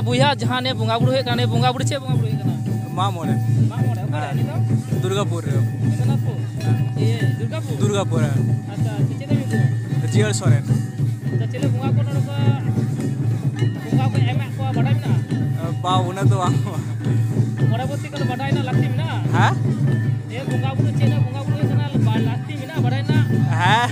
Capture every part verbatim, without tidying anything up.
ᱵᱚᱭᱦᱟ, ᱡᱟᱦᱟᱸ ᱱᱤᱭᱟᱹ ᱵᱚᱸᱜᱟ ᱵᱩᱨᱩ ᱦᱩᱭᱩᱜ ᱠᱟᱱᱟ, ᱱᱤᱭᱟᱹ ᱵᱚᱸᱜᱟ ᱵᱩᱨᱩ ᱪᱮᱫ ᱵᱚᱸᱜᱟ ᱵᱩᱨᱩ ᱦᱩᱭᱩᱜ ᱠᱟᱱᱟ? ᱢᱟᱜ ᱢᱚᱬᱮ᱾ ᱢᱟᱜ ᱢᱚᱬᱮ ᱚᱠᱟᱨᱮ ᱦᱮᱸ᱾ ᱱᱤᱛᱚᱜ? ᱫᱩᱨᱜᱟᱯᱩᱨ ᱨᱮ᱾ ᱡᱚᱜᱚᱱᱱᱟᱛᱷᱯᱩᱨ? ᱦᱮᱸ᱾ ᱤᱭᱟᱹ, ᱫᱩᱨᱜᱟᱯᱩᱨ? ᱫᱩᱨᱜᱟᱯᱩᱨ, ᱦᱮᱸ᱾ ᱟᱪᱪᱷᱟ, ᱪᱮᱫ ᱪᱮᱫ ᱧᱩᱛᱩᱢ? ᱡᱤᱭᱟᱹᱲ ᱥᱚᱨᱮᱱ᱾ ᱟᱪᱪᱷᱟ, ᱪᱤᱞᱤ ᱵᱚᱸᱜᱟ ᱠᱚ ᱱᱚᱰᱮ ᱠᱚ, ᱵᱚᱸᱜᱟ ᱠᱚ ᱮᱢ ᱟᱠᱟᱫ ᱠᱚᱣᱟ, ᱵᱟᱰᱟᱭ ᱢᱮᱱᱟᱜᱼᱟ? ᱵᱟ, ᱩᱱᱟᱹᱜ ᱫᱚ ᱵᱟᱝ᱾ ᱢᱚᱬᱮ ᱵᱚᱛᱤ ᱠᱚᱫᱚ ᱵᱟᱰᱟᱭ ᱨᱮᱱᱟᱜ ᱞᱟᱹᱠᱛᱤ ᱢᱮᱱᱟᱜᱼᱟ? ᱦᱮᱸ? ᱱᱤᱭᱟᱹ ᱵᱚᱸᱜᱟ ᱵᱩᱨᱩ ᱪᱮᱫ ᱨᱮᱱᱟᱜ ᱵᱚᱸᱜᱟ ᱵᱩᱨᱩ ᱦᱩᱭᱩᱜ ᱠᱟᱱᱟ, ᱵᱟ-, ᱞᱟᱹᱠᱛᱤ ᱢᱮᱱᱟᱜᱼᱟ ᱵᱟᱰᱟᱭ ᱨᱮᱱᱟᱜ? ᱦᱮᱸ᱾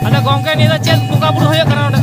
ᱟᱫᱚ ᱜᱚᱢᱠᱮ, ᱱᱤᱭᱟᱹ ᱫᱚ ᱪᱮᱫ ᱵᱚᱸᱜᱟ ᱵᱩᱨᱩ ᱦᱩᱭᱩᱜ ᱠᱟᱱᱟ ᱱᱚᱰᱮ